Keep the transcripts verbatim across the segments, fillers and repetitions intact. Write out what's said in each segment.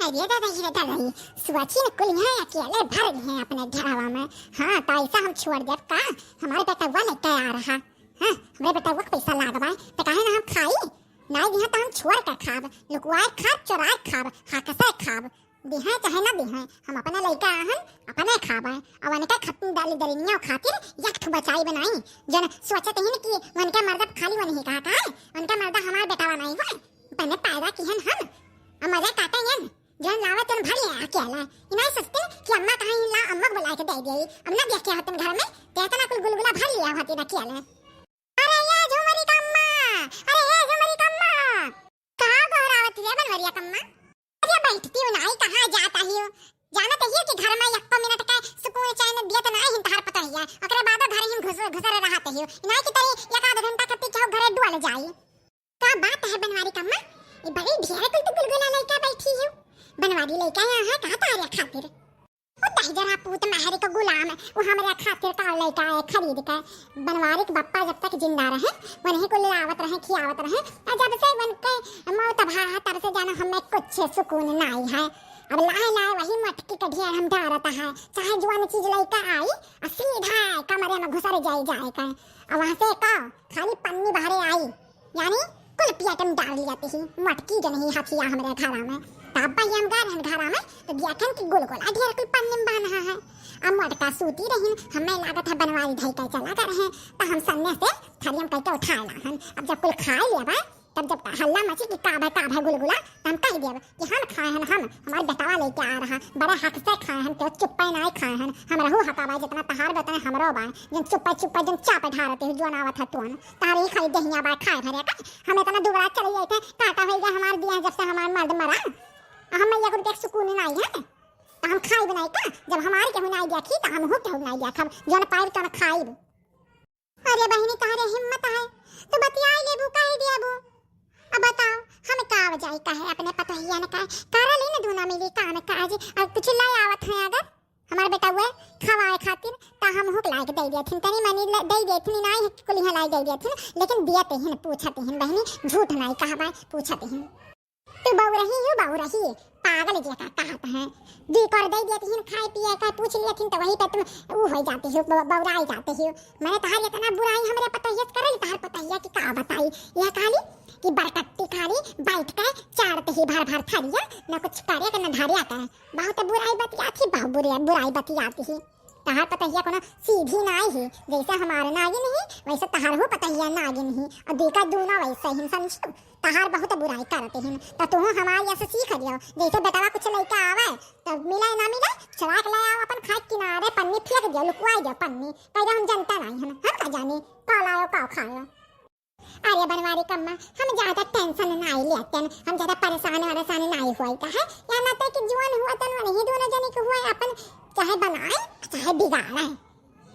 अरे दादा, ये दादा, ये सोची न कुल यहाँ अकेले भर गए हैं अपने घरवा में। हाँ, तो ऐसा हम छोड़ देब का? हमारे बेटवा लेके आ रहा। हाँ, हमरे बेटवा के पैसा लागबा, तो काहे ना हम खाई? नाई दिहा तो हम छोड़ के खाब, लुकवाए खाब, चोराए खाब, हाकसे खाब। दिहे चाहे ना दिहे, हम अपने लइका आहन, अपने खाबे। अब उनके खत्म डाली दरिनिया खातिर एक ठो बचाई बनाई। जन सोचत ही न कि उनके मर्दा खाली वही कहा का है, उनके मर्दा हमार बेटवा नहीं हुए, तने पैदा किहन हम, अब मजा काटे यन। जन लावे तन भर ले अकेला। इनाई सोचते कि अम्मा कहाँ ही ला, अम्मा को बुला के दे दे। अब ना देख के होतन घर में, तो इतना कुल गुलगुला भर लिया होती ना अकेला। अरे ये झुमरी का अम्मा, अरे ये झुमरी का अम्मा। कहाँ गोहरावत है बनवरिया कम्मा? अरे बैठती हूँ नाई, कहाँ जाता ही हो? जानत ही हो कि घर में एको मिनट का सुकून चैन दियत ना ही तहार पता ही है। ओकरे बाद घर ही घुस-, घुसरे रहत ही हो। नाई की तरी एक आध घंटा खत्ती केहू घरे डुअल जाई। का बात है बनवारी कम्मा? ये बड़ी ढेर कुल तो गुलगुला लइका बैठी हो। बनवारी लइका यहाँ है का तारे खातिर? ओ दहिजरा पूत महरी का गुलाम, वो हमरे खातिर का लइका है खरीद के। बनवारी के बप्पा जब तक जिंदा रहे, वही को लावत रहे, खियावत रहे। और जब से उनके मौत भा है, तब से जाना हमें कुछ सुकून नाई है। अब लाए लाए वही मटकी के ढेर हम डारत है, चाहे जवन चीज लइका आई, और सीधा कमरे में घुसर जाई जाए के। और वहाँ से का खाली पन्नी बहरे आई, यानी कुल पियट में डाल लिया तिही, मटकी जन ही हथिया हमरे घरा में। तब भाई हम गए रहन घरा में, तो देखन कि गुलगुला ढेर कुल पन्नी में बांधा है। अब मोटका सूती रहिन, हमें लागत है बनवारी धई के चला गए रहे, तो हम सन्ने से थरियम करके उठाए लाहन। अब जब कुल खाए लेबा, तब जब हल्ला मची कि का भाई, का भाई गुलगुला, तो हम कह देब कि हम खाए हन, हम, हमार बेटवा लेके आ रहा, बड़े हक से खाए हन, केहू चुप्पे नाई खाए हन, हम रहू हकाबा जितना तहार बे उतने हमरो बा, जन चुप्पे चुप्पे जन चापे ढारते हो, जोन आवत है तोन। तारी खाली देहिया बा खाए भरे का। हम इतना दुबरा चले जाते, काटा होई गया हमार दिया जब से हमार मर्द मरा। आ हम एक रुपया के सुकून नाई है, तो हम खाइब नाई का? जब हमार केहू नाई देखी, तो हमहू केहू नाई देखब, जौन पाइब तौन खाइब। अरे बहिनी, तहरे हिम्मत है, तो बतियाई लेबू, कह देबू। अब बताओ, हम का जाई कहे अपने पतोहिया ने कहे, कर ली न दूना मिली काम काज, और कुछ ले आवत है अगर हमार बेटउए खवाए खातिर, त हम हुक लाइक दे देथिन, तनी मनी ले-, दे देथिन, नाई है कि कुलिहा लाइक दे देथिन, लेकिन दियत हिन, पूछत हिन बहिनी, झूठ नाई कहबा, पूछत हिन। तू बउरही हू, बउरही, पागल जेका कहत है। दुई कर दे देती हिन खाए पिए का, पूछ लेथिन त वही पे तुम ऊ हो जाती हो, ब-, बउराई जाती हो। मैंने तहार इतना बुराई हमरे पतोहिया से करल, तहार पतोहिया की का बताई। यह कहली कि बरकट्टी खाली बैठ के चारत ही भर भर थरिया, न कुछ करे के न धरिया के। बहुत बुराई बतियात ही, बहुत बुरे बुराई बतियात ही। तहार पतोहिया कोनो सीधी नाई ही, जैसे हमार नागिन ही, वैसे तहार हो पतोहिया नागिन ही, और दुई का दूना वैसे ही, समझू? तहार बहुत बुराई करत हिन, त तुहू हमार यस सीख लियो, जैसे बेटवा कुछ लइके आवे, त मिले ना मिले, चुरा के ले आओ अपन खाए किनारे, पन्नी फेंक दियो, लुकवाई दियो पन्नी, कह दो हम जनता नाई हन, हम का जानी, का लायो, का खायो। अरे बनवारी कम्मा, हम ज्यादा tension नाई लेतन, हम ज्यादा परेशान वरेशान नाई होई का है, या ना ते कि जुआन हुआ तन वही दोनों जने के हुआ अपन चाहे बनाए, चाहे बिगाड़े।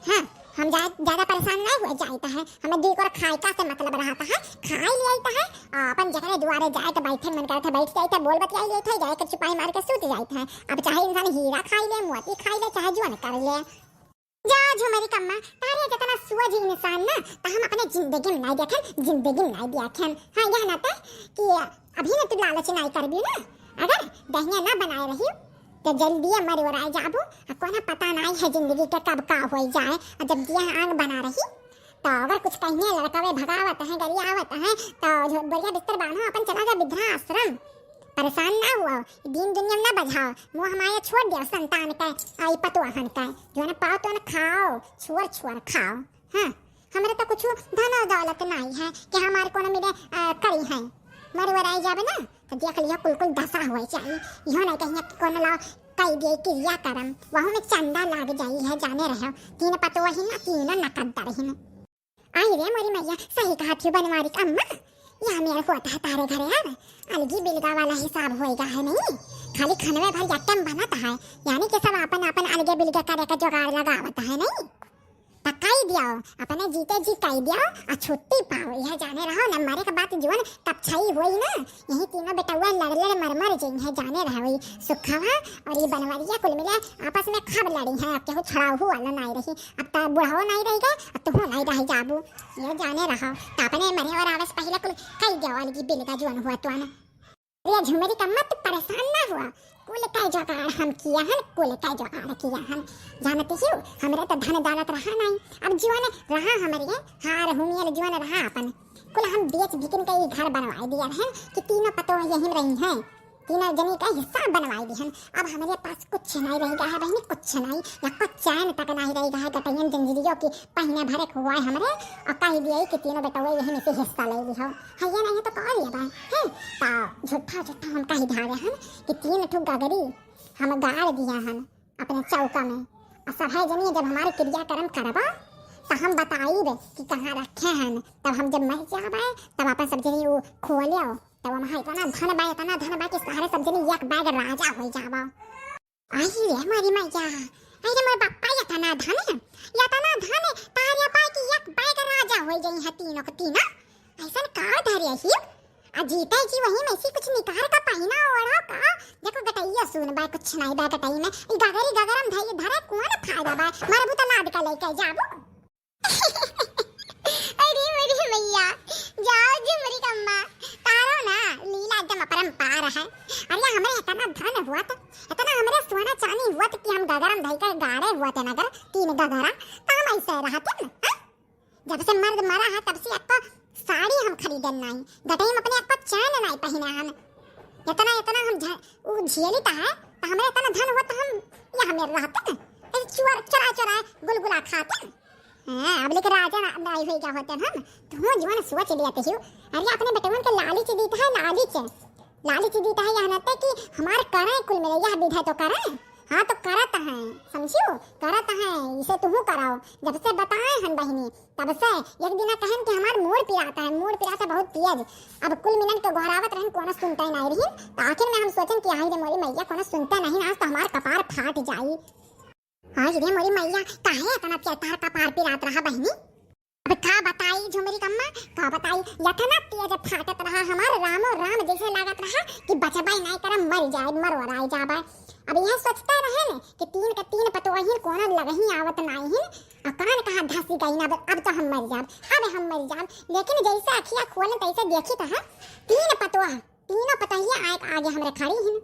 हाँ, हम जा-, ज्यादा परेशान नाई हुआ जाइत है, हमें दुई कोर खाए का से मतलब रहता है, खाए लियाइत है, आ, अपन जकरे दुआरे जाए तो बैठे मन करत है, बैठ जाइत है, बोल बतियाई लेत है, जाए के चुपाई मार के सूत जाइत है। अब चाहे इंसान हीरा खाई ले, मोती खाई ले, चाहे जुआन कर ले। जा झुमरी कम्मा, तारे जितना सुअज इंसान ना, त हम अपने जिंदगी में नाई देखन, जिंदगी में नाई देखन। हाँ, यह ना ते कि अभी ना तू लालच नाई करबी ना, अगर दहिया ना बनाए रही, तो जल्दी मर वराए जाबू, आ कोनो पता नाई है जिंदगी के कब का होई जाए। और जब दिया आग बना रही, तो अगर कुछ कहिए लड़कावे भगावत है, गरियावत है, तो जो बोरिया बिस्तर बांधो, अपन चला जा वृद्धाश्रम। परेशान ना हुआ, दीन दुनिया में ना बजाओ, मोह माया छोड़ दियो संतान के, आई पतोहन के, जौन पाओ तौन खाओ, छोर छोर खाओ। हाँ, हमरे तो कुछ धन और दौलत नाई है कि हमारे कोनो मिले, अ, करी है। मर वराई जाबे ना, तो देख लियो कुल कुल दशा होए चाहिए। इहो नहीं कहिए कि कोनो लाओ कई दिए क्रिया करम, वहू में चंदा लाग जाई है, जाने रहो, तीन पतोहिन, तीनों नकद दरहिन। आई रे मोरी मैया, सही कहत हो बनवारी के अम्मा, या मेर होत है तारे घरे अब, अलगी बिलगा वाला हिसाब होएगा है नहीं, खाली खनवे भर यट्टम बनत है, यानी कि सब आपन आपन अलगे बिलगे करे का जुगाड़ लगावत है नहीं। त कई दियो, अपने जीते जी कई दियो, आ छुट्टी पाओ, यह जाने रहो, न मरे के बाद जीवन कब छई होई ना, यही तीनों बेटउआ लड़ लड़ मर मर जइहें, जाने रहो, ई सुखवा और ई बनवरिया कुल मिले आपस में खब लड़ी हैं, अब केहू छुड़ाऊ वाला नाई रही, अब त बुढ़ाओ नाई रही गए, अब तुहू नाई रह जाबू, ये जाने रहो, त अपने मरे और आवे से पहले कुल कई दियो अलगी बिलगा जुआन हुआ तो आना। अरे झुमरी कम्मा, तू परेशान ना हुआ, कुल का जुगाड़ हम किया हन, कुल का जुगाड़ किया हन। जानती हो, हमरे तो धन दौलत रहा नहीं। अब जीवन रहा हमरे, हार हुमियल जीवन रहा अपन। कुल हम बेच बिकिन के ई घर बनवाए दिया हन कि तीनों पतोह यहीं रही हैं। तीनों जनी का हिस्सा बनवाए दिहन। अब हमरे पास कुछ नहीं रह गया है बहनी, कुछ नहीं। या कुछ चैन तक नहीं रह गया है, गटैयन जंजीरियों की पहिने भरे हुआ है हमरे। और कह दिया कि तीनों बेटवे यहीं से हिस्सा ले लिहो। है ये नहीं तो कह दिया बा, हैं? तो झूठा झूठा हम कही धारे हन कि तीन ठो गगरी हम गाड़ दिया हन अपने चौका में। और सब है जनी जब हमारे क्रियाकर्म करबा तो हम बताइब कि कहाँ रखे हन। तब हम जब मर जाबे तब अपन सब जनी वो खोले, तब वहाँ इतना धन बा, इतना धन बा कि सारे सब जनी एक बैग राजा हो जाबा। आई रे मोरी मैया, आई रे मोर बापा, इतना धन, इतना धन, तारे पाए कि एक बैग राजा हो जाई है तीनों के तीनों। ऐसन का धरे ही? आ जीते जी वही में से कुछ निकाल का पहिना ओढ़ो का? देखो गटैया सुन बा, कुछ नहीं बा गटई में। ई गगरी गगरम धई धरे कौन फायदा बा? मरबू तो लाद का लेके जाबू। अरे मेरी मैया, जाओ जी मेरी अम्मा, तारो ना लीला एकदम अपरंपार है। अरे हमरे इतना धन हुआ तो, इतना हमरे सोना चांदी हुआ तो कि हम गगरम धई के गाड़े हुआ थे नगर तीन गगरा, तो हम ऐसे रहते ना, हाँ? जब से मर्द मरा है तब से आपको साड़ी हम खरीदन नहीं, गटई में अपने आपको चैन नहीं पहने हम। इतना इतना हम झ-, उ झेली तो है, तो हमरे इतना धन हुआ तो हम यहाँ में रहते ना, ऐसे चुरा चुरा चुरा गुलगुला खाते ना। हाँ, अब लेके राजा ना, नाई होई क्या होते हम? तू जीवन सोच लिया ते हियो। अरे अपने बेटवन के लालच दीता है, लालच। लालच दीता है यहाँ ना कि हमार करें कुल मिले, यह विधा तो करें। हाँ तो करत हैं, समझियो, करत हैं, इसे तुहू कराओ। जब से बताए हन बहिनी, तब से एक दिना कहन कि हमार मूड़ पिराता है, मूड़ पिराता बहुत तेज। अब कुल मिलन के गोहरावत रहन, कोनो सुनता ही नहीं रही। तो आखिर में हम सोचन कि हाय रे मोरी मैया, कोनो सुनता नहीं ना, आज तो हमार कपार फाट जाई। हाय रे मोरी मैया, काहे इतना तेज तार कपार पिरात रहा बहिनी? अब का बताई झुमरी कम्मा, का बताई, इतना तेज फाटत रहा हमार रामो राम, जैसे लागत रहा कि बचबे नहीं करम, मर जाए, मर वराए जाबे। अब यह सोचते रहे न कि तीन के तीन पतोहिन कोनो लगही आवत नहीं हिन, और कान कहा धसी गई ना, अब, अब तो हम मर जाब, अब हम मर जाब। लेकिन जैसे अखिया खोले तैसे देखी तो है, तीन पतोह, तीनों पतोहिया आए के आगे हमरे खड़ी हिन।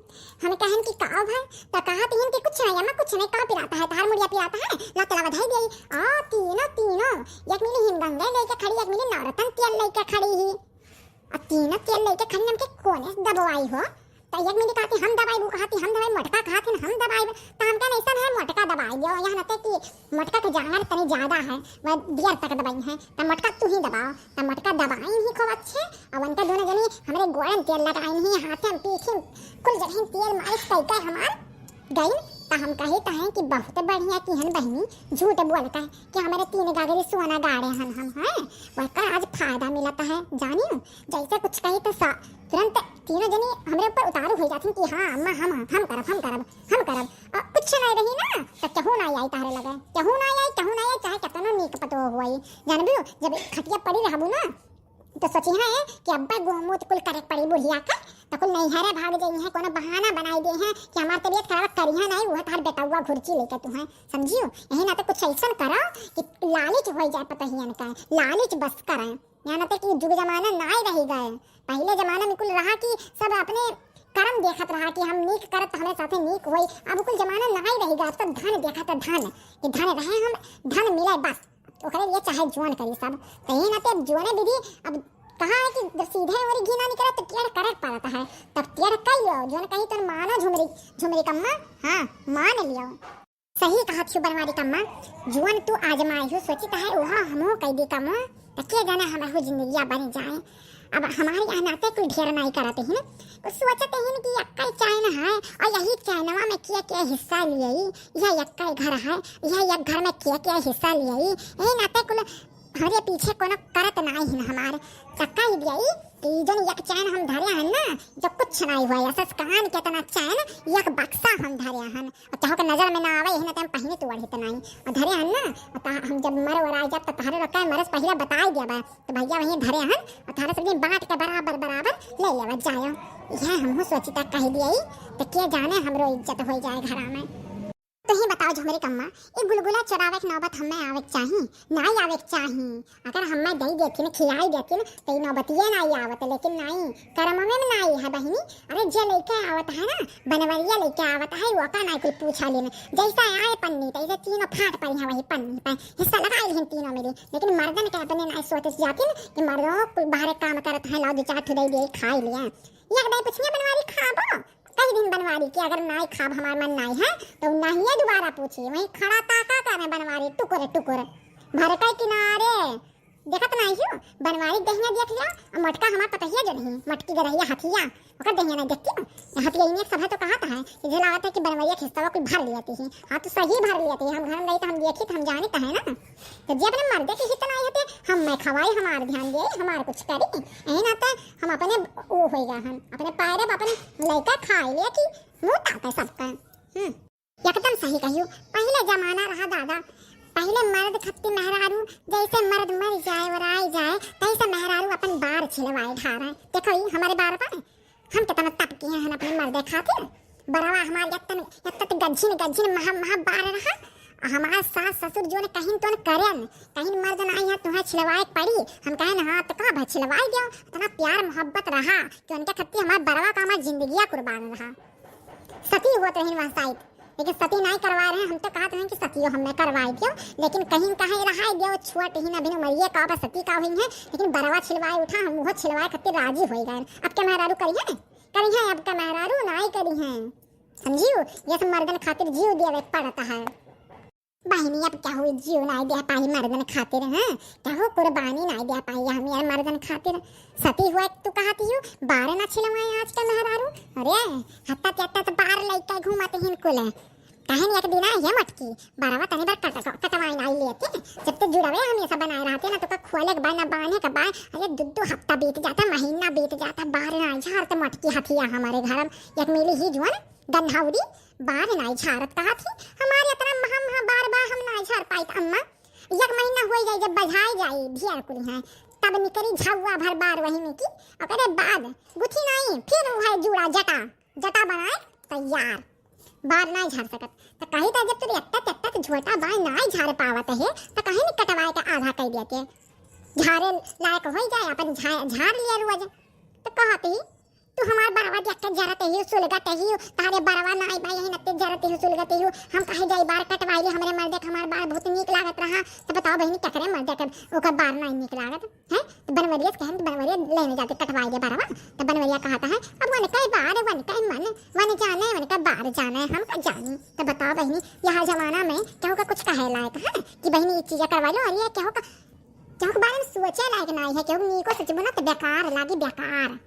हम कहन कि का भय? त कहत हिन कि कुछ नहीं अम्मा, कुछ नहीं, का पिराता है? तार मुड़िया पिराता है? ला तला बधाई दे। आ तीनों, तीनों, एक मिली हिन गंगा लेके खड़ी, एक मिली नवरत्न तेल लेके खड़ी ही। आ तीनों तेल लेके खड़ी, हमके कोने से दबवाई हो? त एक मिली कहती हम दबाई, वो कहती हम दबाई, मोटका कहत हिन हम दबाई। त हम कहन ऐसा है मोटका दबाई दियो, यहाँ न ते कि मोटका के जांगर तनी ज्यादा है, वह दियर तक दबाई है, त मोटका तू ही दबाओ। त मोटका दबाई ही खूब अच्छे, अब उनका दोनों जनी हमरे गोड़न तेल लगाई ही, हाथे में पीठी में कुल जगह तेल मालिश कई कई हमार गई। त हम कही त हैं कि बहुत बढ़िया की हन बहिनी, झूठ बोल कह कि हमारे तीन गागरी सोना गाड़े हन हम, हैं, वह का आज फायदा मिलत है, जानियो, जैसे कुछ कही तो सा-, तुरंत तीनों जनी हमरे ऊपर उतारू हो जाती कि हाँ अम्मा हम, हम करब, हम करब, हम करब। आ, कुछ नहीं रही ना, तो केहू ना आई तारे लगे, केहू ना आई, केहू ना आई, चाहे कितनो नीक पतो हुई। जानबू, जब खटिया पड़ी रहबू ना, तो सोची है कि अब्बा गोमूत कुल करे पड़ी बुढ़िया का, तो कुल नैहरे भाग जाई है, कोनो बहाना बनाई दे है कि हमार तबीयत खराब करिहा नहीं, वह तार बेटौआ घुर्ची लेके तू है, समझियो। यही ना तो कुछ ऐसन करो कि लालच हो जाए पतोहियन का, लालच बस करे। यहाँ ना तो कि जुग जमाना नाई रही गए। पहले जमाना में कुल रहा कि सब अपने कर्म देखत रहा कि हम नीक करत तो हमरे साथे नीक होई। अब कुल जमाना नाई रही गए, अब सब धन देखत है, धन, कि धन रहे हम, धन मिले बस, ओकरे लिए चाहे जोन करी सब। तो यही नाते अब जोने विधि, अब कहा है कि जब सीधे ओरी घी ना निकले तो टेढ़ करे पड़ता है, तब टेढ़ कर लो, जोन कही तो मानो झुमरी, झुमरी कम्मा, हाँ, मान लियो। सही कहत छु बनवारी कम्मा, जुअन तू आजमाए हो, सोचित है ओहा हमहू कई दी कमो, त के जाने हमहू जिंदगिया बन जाए। अब हमारे यहाँ नाते कुल ढेर नहीं करत हिन, कुछ सोचत हिन कि यक्का ही चैन है और यही चैनवा में के के हिस्सा लिए, यह यक्का ही घर है, यह एक घर में के के हिस्सा लिए, यही नाते कुल हमरे पीछे कोनो करत नाई हिन हमार। त कह दिया ई कि ई जन एक चैन हम धरे हन ना, जो कुछ नाई हुआ, ऐसा कान के तना चैन एक बक्सा हम धरे हन। और चाहो के नजर में ना आवे, यही ना टाइम पहिने तू अढ़े तनाई। और धरे हन ना, और ता-, हम जब मर वराई जब तो तहरे लोग का मरस पहिला बताई दिया बा। तो भैया वहीं धरे हन, और तहरे सब दिन बांट के बराबर बराबर ले लेवा जायो। यह हमहू सोची तक कह दिया ई, तो के जाने हमरो इज्जत हो जाए घरा में। तोही बताओ झुमरी कम्मा, ई गुलगुला चोरावे के नौबत हम्मे आवे के चाही? नाई आवे के चाही। अगर हम्मे दई देथिन, खियाई देथिन, त ई नौबतिये नाई आवत, लेकिन नाई, करमवे में नाई है बहिनी। अरे जे लइके आवत है ना, बनवरिया लइके आवत है, ओका नाई कुल पूछा लेन। जैसा आए पन्नी, तैसे तीनों फाट पड़ी हैं वही पन्नी पे। हिस्सा लगा लेन तीनों में, लेकिन मर्दन के अपने नाई सोचे जातिन कि मर्दों कुल बाहरे काम करत है, लाओ दो चार ठो दे दे, खाई लिया। एक दाई पूछिए बनवारी खाबो, कही दिन बनवारी कि अगर नाई खाब, हमार मन नाई है, तो नाहिए दोबारा पूछी। वहीं खड़ा ताका करे बनवारी, टुकुर टुकुर। भरकई किनारे, देखत नाई हो, बनवारी दहिया देख लिया, और मटका हमार पतहिया जो नहीं, मटकी गरहिया हथिया, ओकर दहिया नहीं देखती हो। हथिया इन्हें सब है तो कहत है कि जे लागत है कि बनवरिया खिस्सा कुल भर लिया थी। हाँ, तो सही भर लिया थी, हम घर में रही तो हम देखी तो हम जानी तो है ना। तो जे अपने मर्दे के हित नाई होते, हम मैं खवाई, हमार ध्यान दे, हमार कुछ करी, यही नाते हम अपने ओ होइगा, हम अपने पैरे पे अपन लइका खाई ले कि मुंह ताके सबका। हम्म, एकदम सही कहियो। पहिले जमाना रहा दादा, पहिले मर्द खत्ती मेहरारू, जैसे मर्द मर जाए, वराई जाए, तैसे मेहरारू अपन बार छिलवाए ढारे। देखो ई हमारे बार पर, हम कितना तप किए हैं अपने मर्दे खातिर। बरवा हमार यत्तन, यत्तत गज्जिन, गज्जिन महा, महा बार रहा। आ हमार सास ससुर जोन कहिन तोन करेन, कहिन मर्द नाई है तुम्हें छिलवाए के पड़ी। हम कहेन हाँ तो का भाई छिलवाए दियो। इतना प्यार मोहब्बत रहा कि उनके खत्ती हमार बरवा का हमार जिंदगिया कुर्बान रहा। सती होत रहिन वह साइत, लेकिन सती नाई करवाए रहे। हम तो कहत रहे कि सतियो हमें करवाए दियो, लेकिन कहीं कहीं रहाए दियो, छोट ही ना बिन उमरिए का बस सती का हुई है, लेकिन बरवा छिलवाए उठा, हम वो छिलवाए खत्ती राजी हो गए। अब क्या मेहरारू करी है? करी है अब का मेहरारू नाई करी है, समझियो? ये सब मर्दन खातिर जीव देवे पड़ता है। बहिनी, अब केहू जीव नाई दे पाई मर्दन खातिर, हाँ? केहू कुर्बानी नाई दे पाई हम यार मर्दन खातिर। सती हुआ तू कहती हो, बार ना छिलवाए आज के मेहरारू। अरे, हत्ता ते हत्ता तो बार लइका घूमत हिन कुल। कहन एक दिन आई है मटकी, बरवा तनी बार कट-, कटवाई नाई लेते। जब तो जुड़ावे हमेशा बनाए रहते ना, तो का खोले के बा, ना बांधे के बा। अरे, दो, दो हफ्ता बीत जाता, महीना बीत जाता, बार ना झार तो मटकी हथिया हमारे घर में। एक मिली ही जुअन गन्हाउरी, बार नाई झारत कहत ही, हमारे इतना महम हा बार बा, हम नाई झार पाइत अम्मा। एक महीना होई जाई जब बझाई जाई ढेर कुली हैं, तब निकरी झउआ भर बार वही में की। ओकरे बाद गुथी नाई, फिर उहे जूड़ा जटा, जटा बनाए तैयार। बार नाई झार सकत। त कही त जब तू एत्ता तेत्ता त झोटा बाय नाई झार पावत है, त कहीं नहीं कटवाए के आधा कई देते। झारे लायक होई जाए, अपन झा-, झार लिया रोज। त कहत ही, "तू हमार बरवा देख के जरत ही, सुलगत ही, तारे बरवा नाई बा, यही नत्ते जरत ही, सुलगत ही। हम कहे जाई बार कटवाई ले, हमरे मर्दे के हमार बार बहुत नीक लागत रहा।" तो बताओ बहिनी, केकरे मर्दे के ओकर बार नाई नीक लागत है? तो बनवरिया से कहन, तो बनवरिया लेने जाते कटवाई ले बरवा। तो बनवरिया कहता है, "अब वन के बार, वन के मन, वन जाने, वन का बार जाने, हम का जानी।" तो बताओ बहिनी, यह जमाना में केहू का कुछ कहे लायक है कि बहिनी, ई चीज करवा लो, और ये केहू का, केहू के बारे में सोचे लायक नाई है, केहू नीको सोचबो ना तो बेकार लागी, बेकार।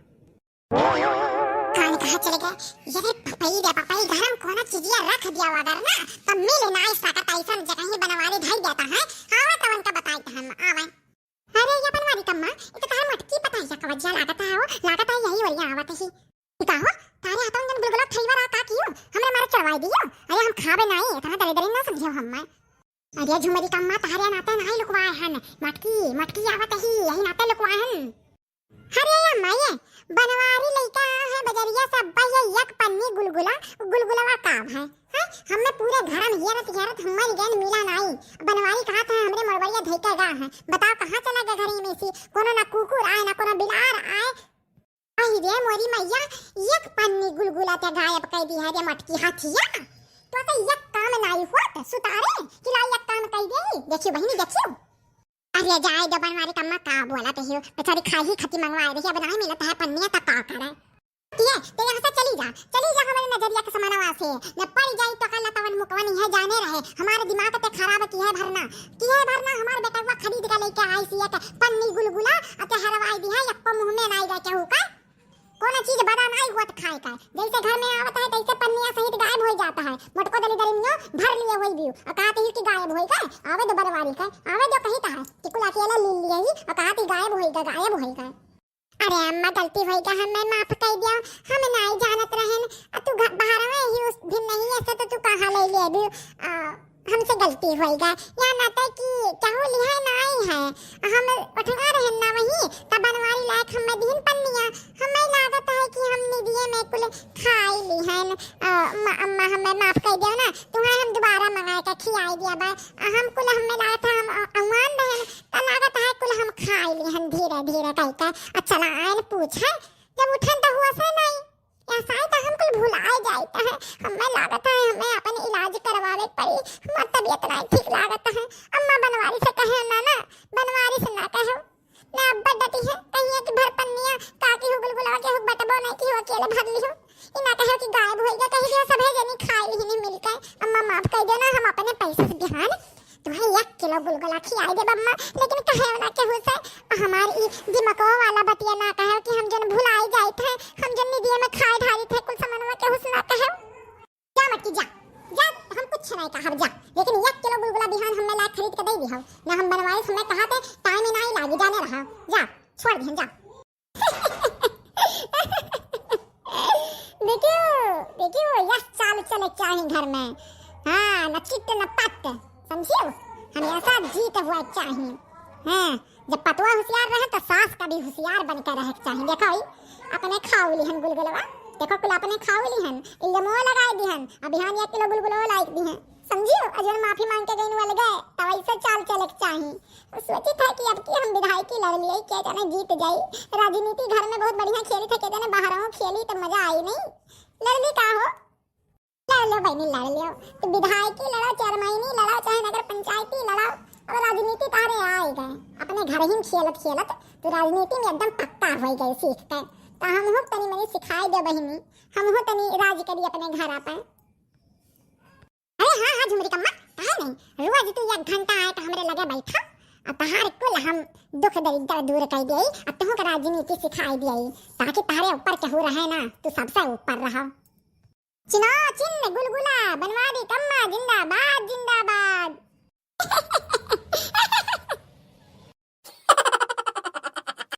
कान कहाँ चले गए? ये रे पपई रे पपई, घर में कोनो चीजिया रख दिया अगर ना, तो मिल नाई सकत, ऐसन जगह ही बनवारी धई देता है। आवे तो उनका बताई तो हम आवे। अरे ये बनवारी कम्मा, ये तो तार मटकी पता है कवज्जा लागत है हो, लागत है यही वरिया आवत ही। ई का हो, तारे हाथों जन गुलगुला खइबा रहा का कियो? हमरे मारे चढ़वाई दियो। अरे हम खाबे नाई, इतना दरिद्री ना समझियो हम। अरे झुमरी कम्मा, तारे नाते नाई लुकवाए हन, मटकी, मटकी आवत ही, यही नाते लुकवाए हन। अरे अम्मा, ये बनवारी लइका है बजरिया से, अब्बा ये एक पन्नी गुलगुला, गुलगुलवा का है? हैं? हमें पूरे घर में हेरत हेरत हमारी गैन मिला नाई। बनवारी कहा था हमरे मोरबरिया धइका गा है। बताओ कहाँ चला गया घरी में से? कोनो ना कुकुर आए, ना कोनो बिलार आए। आई रे मोरी मैया, एक पन्नी गुलगुला ते गायब कर दी है रे मटकी हाथिया। तो तो एक काम नाई होत, सुतारे, कि लाई एक काम कर दे। देखियो बहिनी, देखियो। अरे जाए दो बनवारी कम्मा, का बोला ते हो? बेचारी खाई ही खती मंगवाए रही, अब नाई मिलत है पन्निया, त का करे? ये, ते यहाँ से चली जा, चली जा हमारे नजरिया के समानवा से। न पड़ जाई तो कल तवन मुकवन यह जाने रहे, हमारे दिमाग ते खराब की है भरना, की है भरना, हमारे बेटवा खरीद के लेके आई सी एक पन्नी गुलगुला, अते हरवाई दी है, यक्को मुँह में नाई गए केहू का। कोनो चीज बदा नाई हुआ त खाए का, जैसे घर में आवत है तैसे पन्निया सहित गायब हो जाता है। मोटको दली दरिमियो भर लिए हुई बियो, और कहते ही कि गायब होई गए, आवे दो बनवारी का, आवे दो कही कहा कि कुल अकेला ले लिए ही, और कहते गायब होई गए, गायब होई गए। अरे अम्मा, गलती होई गया, हमें माफ कर दिया, हम नाई जानत रहन। आ तू घ-, बाहर में ही उस दिन नहीं ऐसे तो तू कहाँ ले ले अभी? आ, हमसे गलती होई गया। या नाते कि केहू लिहा नाई है, हम उठा रहन ना वही, तब बनवारी लायक हमें दीन पन्निया। हमें लागत है कि हम निदिये में कुल खाई लिहन। अ, म-, अम्मा हमें माफ कर दियो ना, तुम्हें हम दोबारा मंगाए के खियाई दिया बा। अ, हम कुल हमें लागत है हम अ-, अहुआन रहन, त लागत है कुल हम खाई लिहन धीरे धीरे कह के। अ, चला आयन पूछे, जब उठन त हुआ से नहीं। ऐसा ही तो हम कुल भुलाए जाइत है। हमें लागत है हमें अपन इलाज करवावे के पड़ी, हमार तबीयत नहीं ठीक लागत है। अम्मा बनवारी से कहे ना, ना, बनवारी से ना कहो, ना अब्बा डटी है, कहिए कि भरपन्निया काकी हो गुलगुला के हो बटबो नहीं की हो अकेले भर ली हो। ई ना कहो कि गायब होई गया, कहीं के सभे जनी खाई ही नहीं मिलके। अम्मा माफ कर देना, हम अपने पैसे से बिहान तुम्हें एक किलो गुलगुला खियाई देब अम्मा, लेकिन कहे ना केहू से। हमार ई दिमकवा वाला बतिया ना कहे कि हम जन भुलाई जाइत है, हम जन निदिये में खाए ढारित है, कुल सामानवा केहू से ना कहे। जा मटकी जा, जा, हम कुछ नहीं कहब जा, लेकिन एक किलो गुलगुला बिहान हमें ला खरीद के दे दिहौ, ना हम बनवाई, हमें कहा थे टाइम ही नहीं लागी, जाने रहा, जा, छोड़ दिहन जा। देखियो, देखियो, यस चाल चले चाही घर में। हाँ, न चिट न पट, समझियो? हमेशा जीत हुआ चाही। हाँ, जब पतवा होशियार रहे तो सास का भी होशियार बन के रहे के चाही। देखो ई, अपने खाऊ लिहन गुलगुलवा, देखो कुल अपने खाऊ लिहन, इल्जमो लगाई दिहन, अब बिहान एक किलो गुलगुलो लाई दिहन, समझियो? और जौन माफी मांग के गईन वो अलगे, तो वैसे चाल चले के चाही। सोचित है कि अब की हम विधायकी लड़ लिए, के जाने जीत जाई। राजनीति घर में बहुत बढ़िया खेली थे, के जाने बाहरों खेली तो मजा आई नहीं। लड़ ली का हो? लड़ लो बहनी, लड़ लो। तो विधायकी लड़ो, चेयरमैनी लड़ो, चाहे नगर पंचायती लड़ो, अब राजनीति तारे आए गए। अपने घर ही में खेलत खेलत तो राजनीति में एकदम पक्का हो गए सीख के। तो हम हो तनी मनी सिखाई दे बहनी, हम हो तनी राज करी अपने घर पे। अरे हाँ, हाँ, झुमरी कम्मा, काहे नहीं? रोज तू एक घंटा आए तो हमरे लगे बैठा, आ तहार कुल हम दुख दरिद्र दूर कर देई, आ तुहू के राजनीति सिखाई देई, ताकि तारे ऊपर केहू रहे ना, तू सबसे ऊपर रहो। चिन्हो चिन्ह गुलगुला, बनवारी कम्मा जिंदाबाद, जिंदाबाद।